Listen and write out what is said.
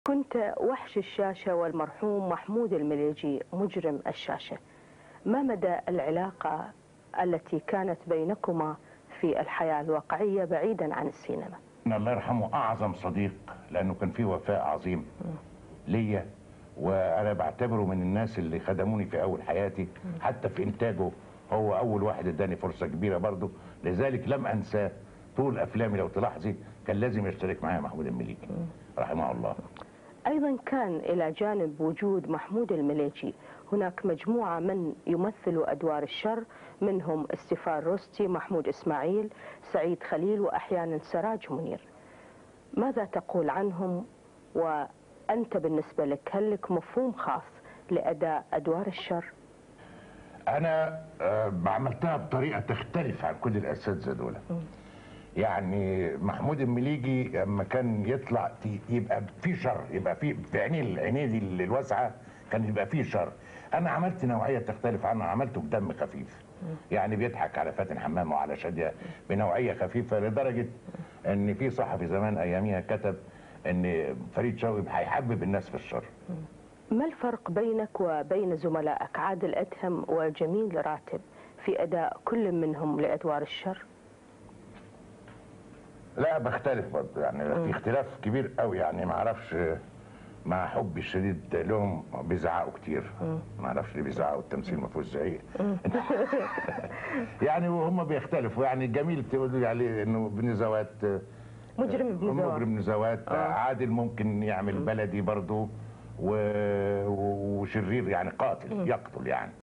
كنت وحش الشاشة والمرحوم محمود المليجي مجرم الشاشة. ما مدى العلاقة التي كانت بينكما في الحياة الواقعية بعيدا عن السينما؟ الله يرحمه أعظم صديق، لأنه كان فيه وفاء عظيم ليا، وأنا بعتبره من الناس اللي خدموني في أول حياتي، حتى في إنتاجه هو أول واحد اداني فرصة كبيرة برضه، لذلك لم أنساه طول أفلامي. لو تلاحظي كان لازم يشترك معايا محمود المليجي رحمه الله. أيضا كان إلى جانب وجود محمود المليجي هناك مجموعة من يمثلوا أدوار الشر، منهم استيفان روستي، محمود إسماعيل، سعيد خليل، وأحيانا سراج منير. ماذا تقول عنهم؟ وأنت بالنسبة لك هل لك مفهوم خاص لأداء أدوار الشر؟ أنا عملتها بطريقة تختلف عن كل الأساتذة دول. يعني محمود المليجي لما كان يطلع يبقى في شر، يبقى في عينيه دي الواسعة كان يبقى في شر. انا عملت نوعية تختلف عنه، عملته بدم خفيف، يعني بيضحك على فاتن حمامه وعلى شاديه بنوعيه خفيفة، لدرجة ان في صحفي زمان اياميها كتب ان فريد شوقي هيحبب الناس في الشر. ما الفرق بينك وبين زملائك عادل ادهم وجميل راتب في اداء كل منهم لادوار الشر؟ لا بختلف برضه، يعني في اختلاف كبير قوي، يعني ما اعرفش، مع حبي الشديد لهم بيزعقوا كتير، ما اعرفش ليه بيزعقوا، التمثيل ما فيهوش زعيق. يعني وهم بيختلفوا، يعني جميل تقول عليه انه ابن زوات، مجرم ابن زوات، مجرم ابن زوات. عادل ممكن يعمل بلدي برضه وشرير، يعني قاتل يقتل يعني.